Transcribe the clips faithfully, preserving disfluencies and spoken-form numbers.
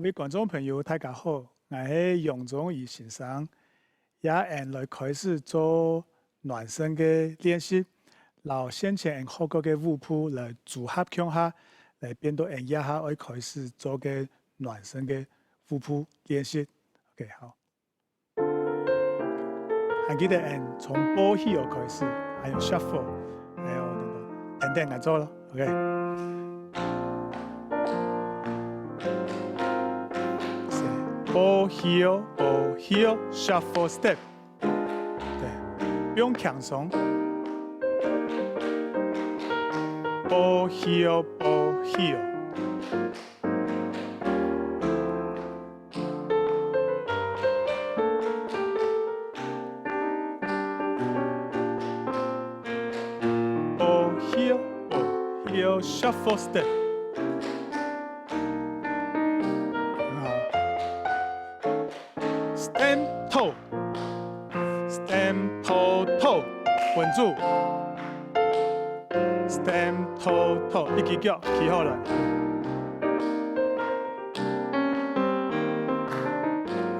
各位觀眾朋友，大家好，𠊎係楊宗儀先生。這下𠊎來開始做暖身个練習，摎先前𠊎學過个舞步來組合共下，來變到𠊎這下愛開始做个暖身个舞步練習。OK，好。 還記得𠊎從步起哦開始，還有shuffle，還有那個等等來做咯，OK。係，步起哦，步起哦，shuffle step。對，放輕鬆。步起哦，步起哦。 步起哦，步起哦，shuffle step。很好。Stamp toe，stamp toe，toe，穩住。Stamp toe，toe，一隻腳企好來。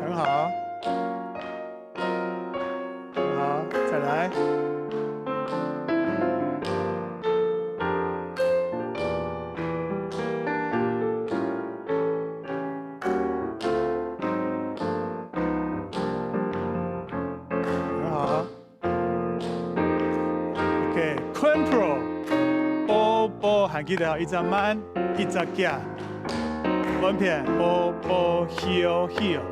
很好。 好，再來。很好。OK，Quimpro，步步還記得哦，一隻慢，一隻遽。 分片，步步起哦，起哦。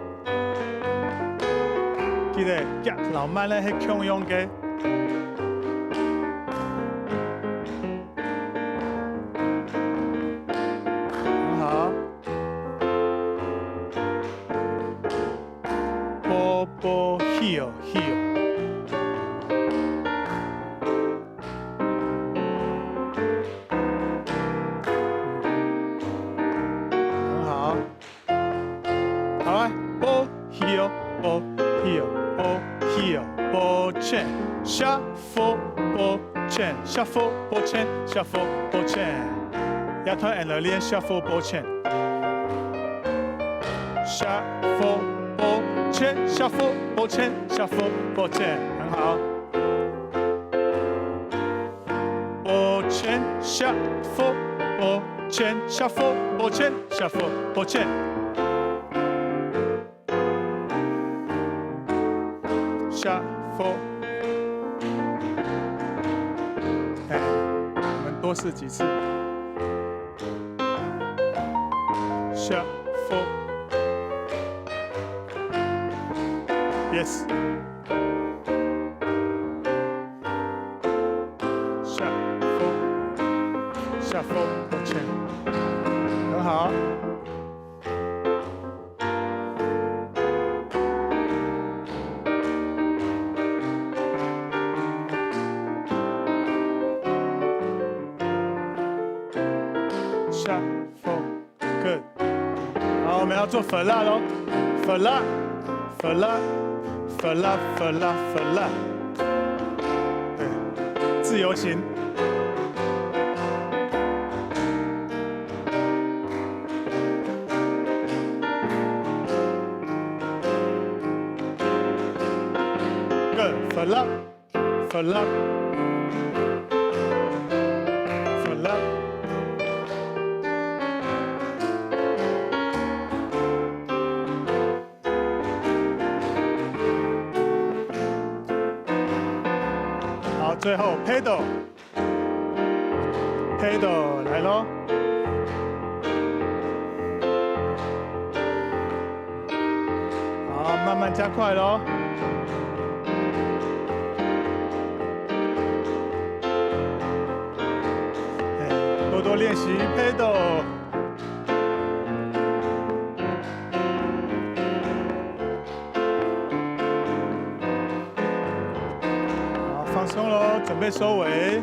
記得遽摎慢仔係共樣个。很好。步步起哦，起哦。 很好。好來，步起哦，步起哦，步起哦，步前，shuffle，步前，shuffle，步前，shuffle，步前。這段𠊎來練shuffle步前。Shuffle，步前，shuffle，步前，shuffle，步前，很好。 步前，shuffle，步前，shuffle，步前，shuffle，步前。Shuffle。哎，我們多試幾次。Shuffle。Yes。 Shuffle，shuffle，抱歉。很好。Shuffle。 Good。好，我們要做flap咯，flap，flap，flap，flap，flap。對，自由行。Good，flap。 Flap。Flap。好，最後pedal。Pedal，來咯。 好，慢慢加快咯。哎，多多練習pedal。好，放鬆咯，準備收尾。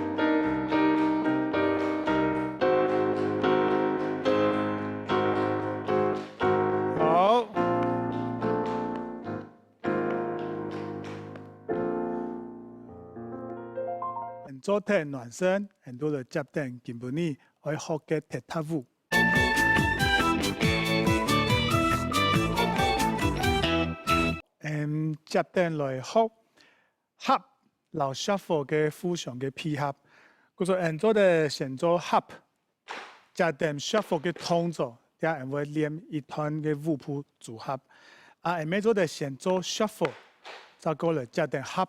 好。𠊎做忒暖身，𠊎兜來接等今晡日愛學个踢踏舞。嗯，接等來學hop摎shuffle个互相个配合。故所，𠊎做得先做hop，接等shuffle个動作，這下𠊎會練一段个舞步組合。啊，𠊎做得先做shuffle，再過來接等hop，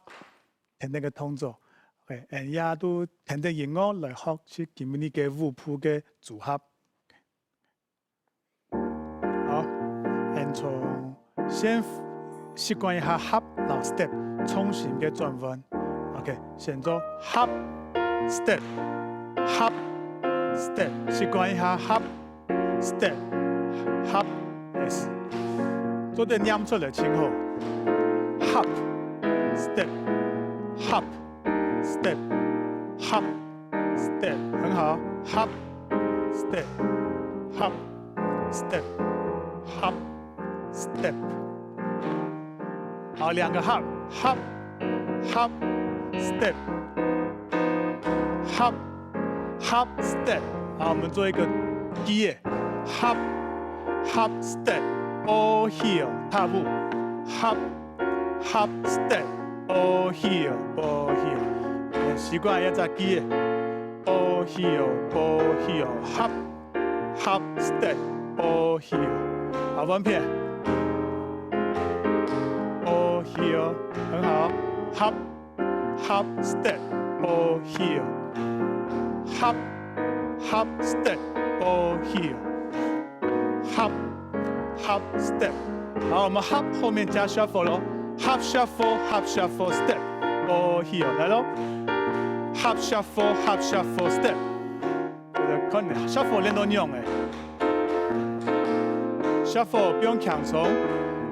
等等个動作。OK，𠊎也都等等音樂來學習今晡日个舞步个組合。 好，先從，先習慣一下hop摎step，重心个轉換。OK，先做hop，step，hop，step，習慣一下hop，step，hop，yes。做得唸出來盡好。Hop，step，hop，step，hop，step，很好。Hop，step，hop，step，hop，step。好，兩個hop，hop，hop，step，hop，hop，step。好，我們做一個kie，hop，hop，step，ball heel，踏步，hop，hop，step，ball heel，ball heel。習慣一隻kie，ball heel，ball heel，hop，hop，step，ball heel。好，換片。Ball heel，很好。Hop，hop，step，ball heel。Hop，hop，step，ball heel。Hop，hop，step。好，我們hop後面加shuffle咯。Hop shuffle，hop shuffle，step，ball heel，來咯。Hop shuffle，hop shuffle，step。 看shuffle練到仰仔。Shuffle放輕鬆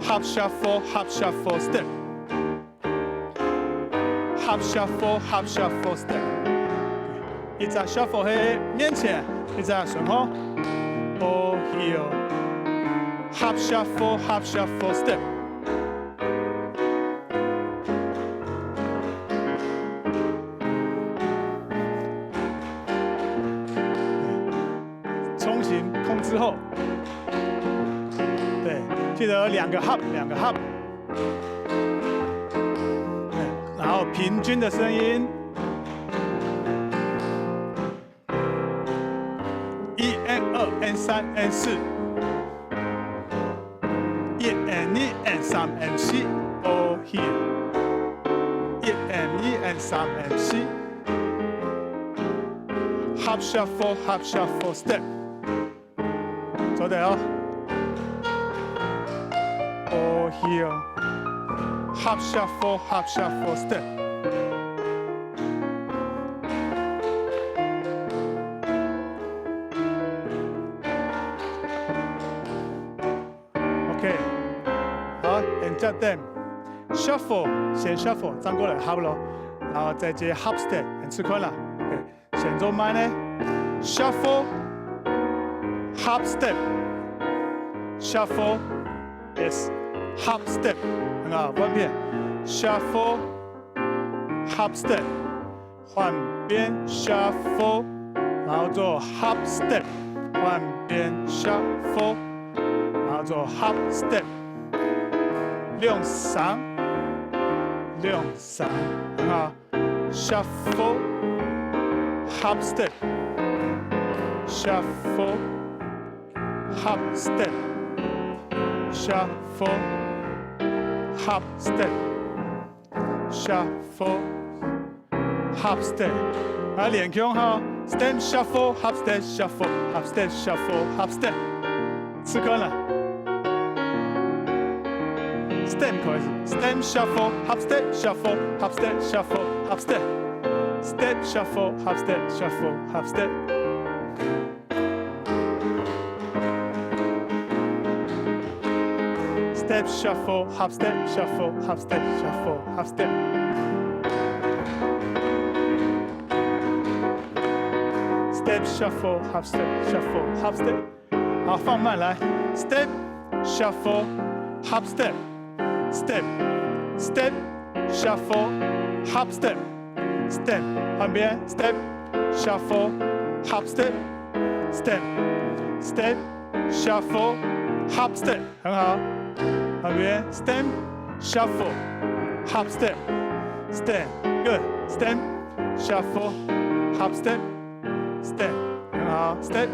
，hop shuffle，hop shuffle，step。Hop shuffle，hop shuffle，step。一隻shuffle係面前，一隻順後。Ball heel。Hop shuffle，hop shuffle，step。 重心控制好。對，記得兩個hop，兩個hop。對，然後平均的聲音。一，二，三，四。 一，二，三，四，ball heel。一，二，三，四。Hop shuffle，hop shuffle，step。做得哦。Ball heel。Hop shuffle，hop shuffle，step。 OK，好，𠊎接等shuffle，先shuffle，轉過來hop咯，然後再接hop step，𠊎試看啦。OK，先做慢个，shuffle，hop step，shuffle，yes，hop step，很好，換片，shuffle，hop step。 換片shuffle，然後做hop step，換片shuffle，然後做hop step，兩三，兩三，很好。Shuffle，hop step，shuffle，hop step，shuffle，hop step。 Hop step，啊，連共下，step shuffle，hop step shuffle，hop step shuffle，hop step。試看啦。Step開始，step shuffle，hop step shuffle，hop step shuffle，hop step。Step shuffle，hop step shuffle，hop step。 Step shuffle，hop step shuffle，hop step shuffle，hop step。Step shuffle，hop step shuffle，hop step。好，放慢來。Step shuffle，hop step，step，step shuffle，hop step。 Step，換片，step，shuffle，hop step，step，step，shuffle，hop step，很好。換片，step， shuffle，hop step，stand，good，stand，shuffle，hop step，stand，很好，step。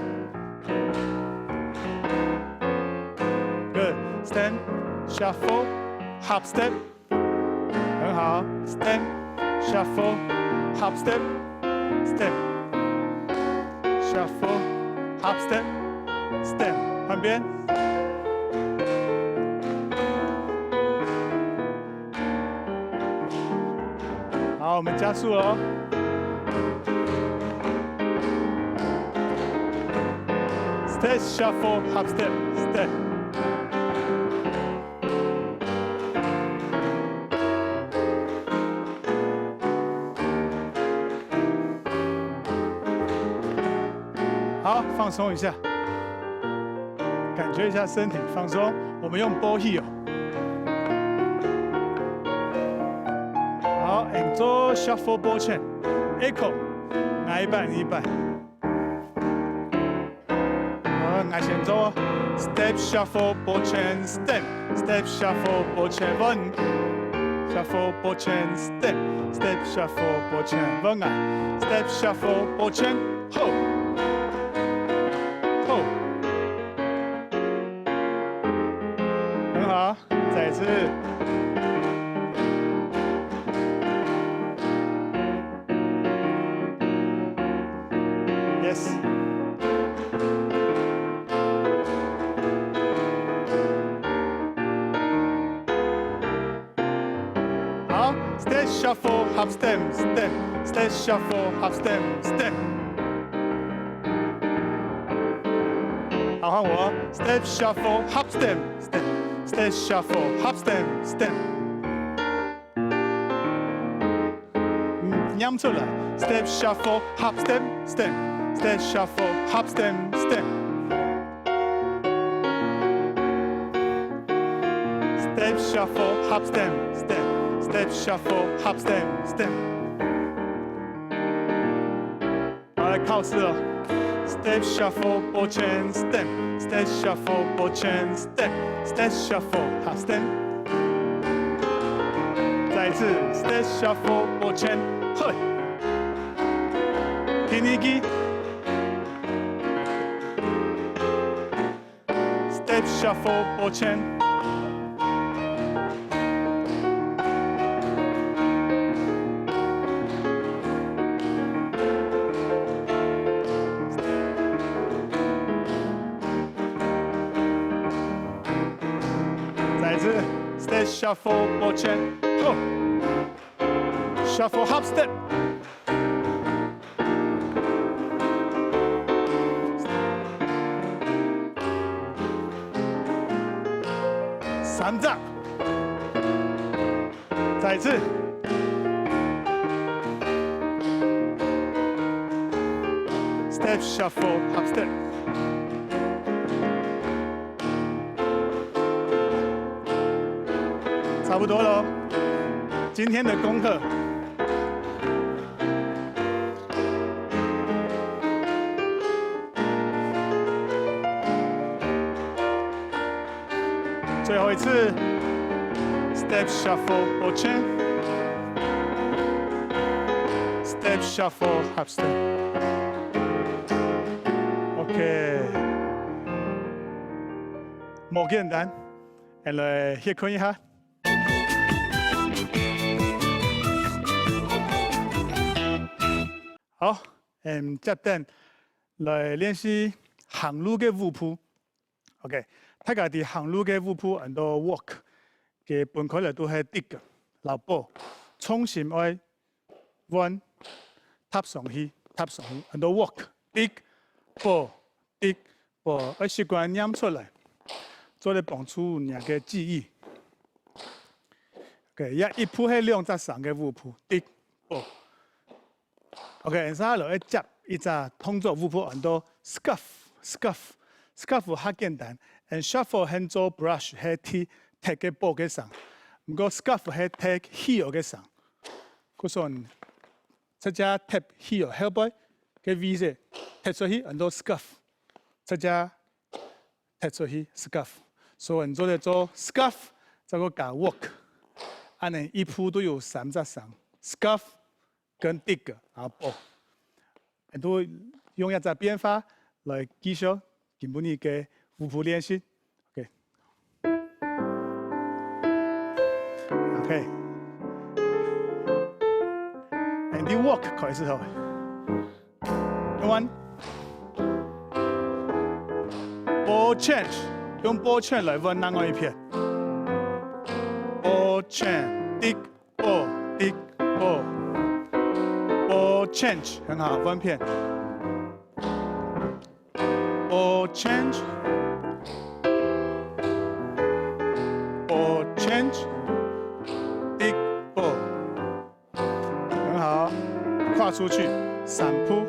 Good，stand，shuffle，hop step，很好，stand，shuffle，hop step，stand，shuffle，hop step，stand，换边。好，我们加速哦。Step shuffle，hop step，step。好，放松一下，感觉一下身体放松。我们用波戏哦。好，and做 shuffle 波圈，一口，来一半，一半。 好，𠊎先做。Step shuffle 波圈，step，step shuffle 波圈，穩。Shuffle 波圈，step，step shuffle 波圈，穩啊。Step shuffle 波圈，好，好，很好。 再一次。Yes。好，step shuffle，hop step，step，step shuffle，hop step，step。好，换我，step shuffle，hop step。 Step，step shuffle，hop step，step。嗯，念出来。Step shuffle，hop step，step。Step shuffle，hop step，step。Step shuffle，hop step，step。Step shuffle，hop step，step。 好，来考试哦。Step shuffle 波圈 step，step shuffle 波圈 step，step shuffle 哈 step。再一次，step shuffle 波圈，嘿。第二句。 Step shuffle 波圈。再一次，step shuffle 波圈，好。 Shuffle hop step。三隻。再一次。Step shuffle hop step。 差不多了，今天的功课。最后一次，step shuffle 波圈，step shuffle hop step。OK。 無簡單，來歇睏一下。好，嗯，接等來練習行路个舞步。OK，大家知行路个舞步安到 walk，佢分開來都係直个，摎步，重心愛彎，踏上去，踏上去，安到 walk，直，步， 直，步，愛習慣念出來，做得幫助若个記憶。OK，這一步係兩隻聲个舞步，直，步。OK，然後來接一隻動作舞步，安到 scuff，scuff，scuff較簡單，and shuffle係做 brush，係踢，踢个步个聲。毋過 scuff係踢heel个聲。故所，直接踢heel後背个位置，踢出去，安到 scuff。 直接踢出去，scuff。所以你做得做 scuff，再過加 walk。恁呢一步都有三隻聲，scuff跟tick，然後pop。你都用這隻變化來繼續今晡日个舞步練習。OK。OK。And you walk開始好。用完。Ball change，用ball change來換另外一片。Ball change，tick ball，tick ball。Ball change，很好，換片。Ball change。Ball change。Tick ball。 很好，跨出去，三步，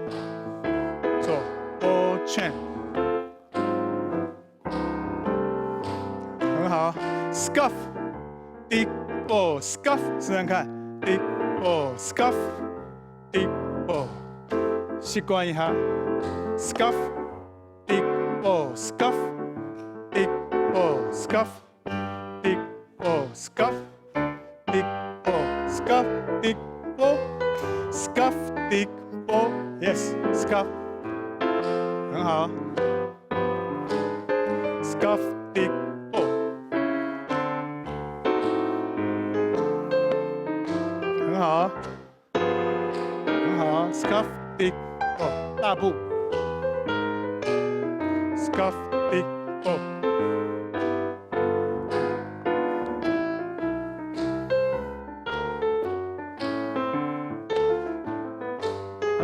做ball change。很好，scuff，tick ball，scuff，试试看，tick ball，scuff，tick ball，习惯一下，scuff，tick ball，scuff，tick ball，scuff。 Tick ball, scuff, tick ball, scuff, tick ball, scuff, tick ball. Yes, scuff。很好。Scuff, tick ball。很好。 很好，scuff tick ball，大步。Scuff tick ball。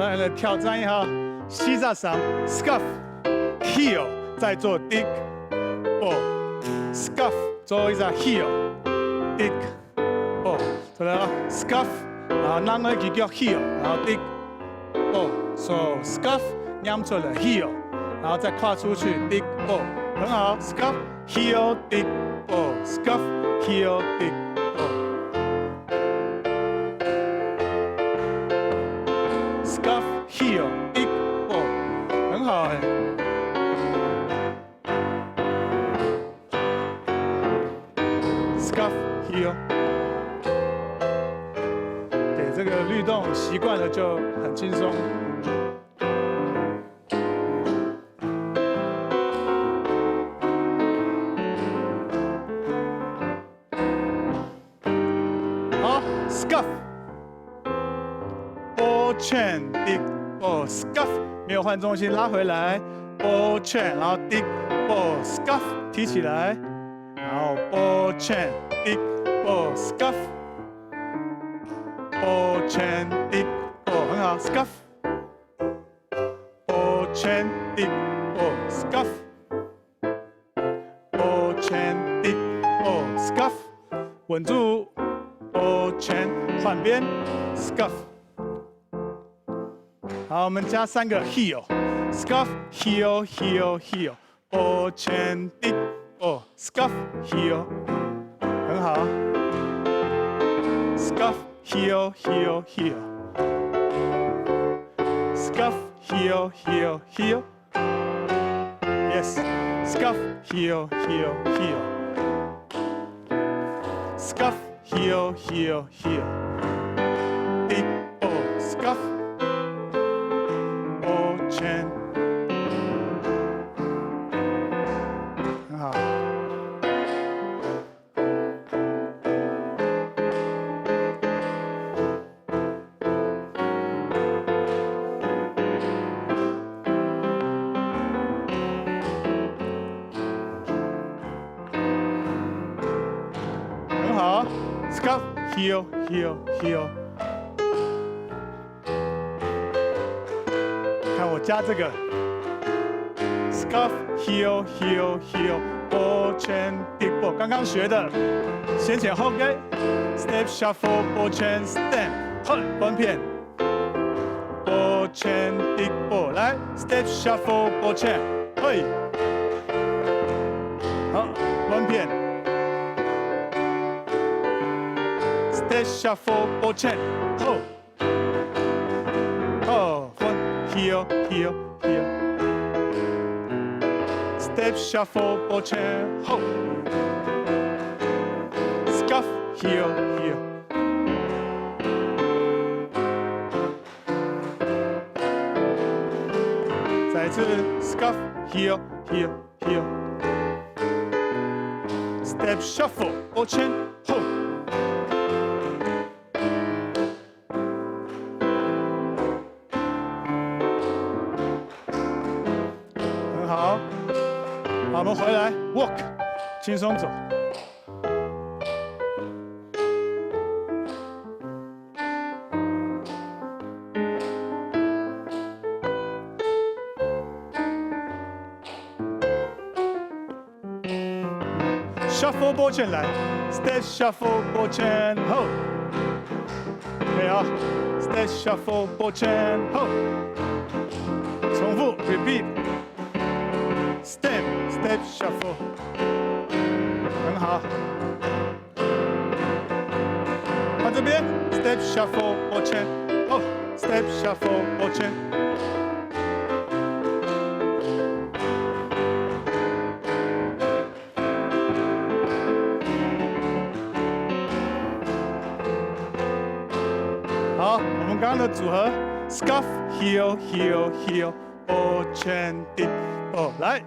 好，來挑戰一下，四隻聲，scuff，heel，再做tick ball，scuff，做一隻heel，tick。 ball，出來啊，scuff，然後另外一隻腳heel，然後tick ball，so scuff，念出來heel，然後再跨出去tick ball，很好，scuff heel tick ball，scuff heel tick ball，scuff heel tick ball，很好哎。 Scuff heel。給這個律動習慣了就很輕鬆。好，scuff。 Ball change，tick ball，scuff，沒有換重心，拉回來。Ball change，然後tick ball，scuff，提起來。然後ball change，tick ball，scuff。Ball change，tick ball，很好，scuff。Ball change，tick ball，scuff。 Ball change，tick ball，scuff，穩住。Ball change，換邊，scuff。好，我們加三個heel，scuff heel heel heel，ball change，tick ball，scuff heel，很好。Scuff heel heel heel，scuff heel heel heel。 Yes，scuff heel heel heel。Scuff heel heel heel。Tick ball，scuff。Ball change。很好。 很好，scuff heel heel heel。看我加這個，scuff heel heel heel，ball change，tick ball，剛剛學的，先前後跟，step shuffle，ball change，stamp，換，換片。 Ball change，tick ball，來，step shuffle，ball change，嘿。好，換片。Step shuffle，ball change，好。好，換，heel heel heel。Step shuffle，ball change，好。Scuff heel heel。再一次，scuff heel heel heel。Step shuffle，抱拳，吼。 很好。好，我们回来 walk，轻松走。Shuffle 抱拳来，step shuffle 抱拳，好。可以啊，step shuffle 抱拳，好。重复，repeat。Step step shuffle，很好。到这边，step shuffle 抱拳，好，step shuffle 抱拳。 好，我们刚刚的组合，scuff heel heel heel，抱拳，deep bow，来。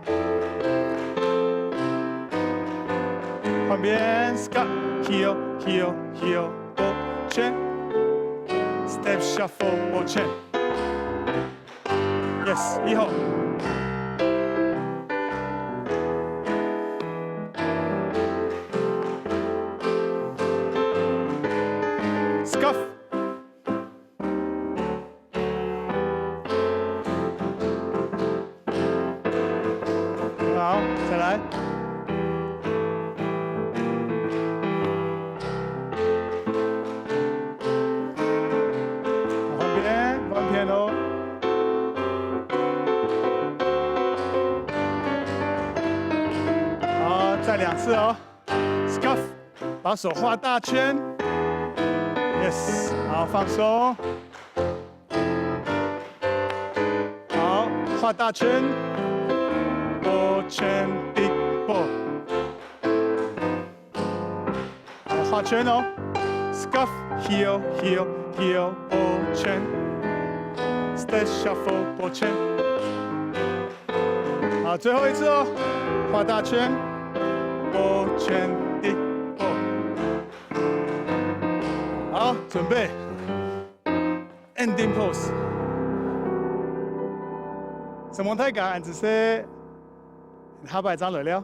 换边，scuff heel heel heel，抱拳，step shuffle，抱拳。 Yes，一号。Scuff。好，再来。 换边，换边哦。好，再两次哦。Scuff，把手画大圈。Yes，好，放松。好，画大圈。抱拳，deep bow。 好，画圈哦。Scuff heel heel heel，抱拳。Step shuffle，抱拳。好，最后一次哦，画大圈，抱拳，deep bow。好，准备。Ending pose。承蒙大家，恁仔細，下擺正來尞。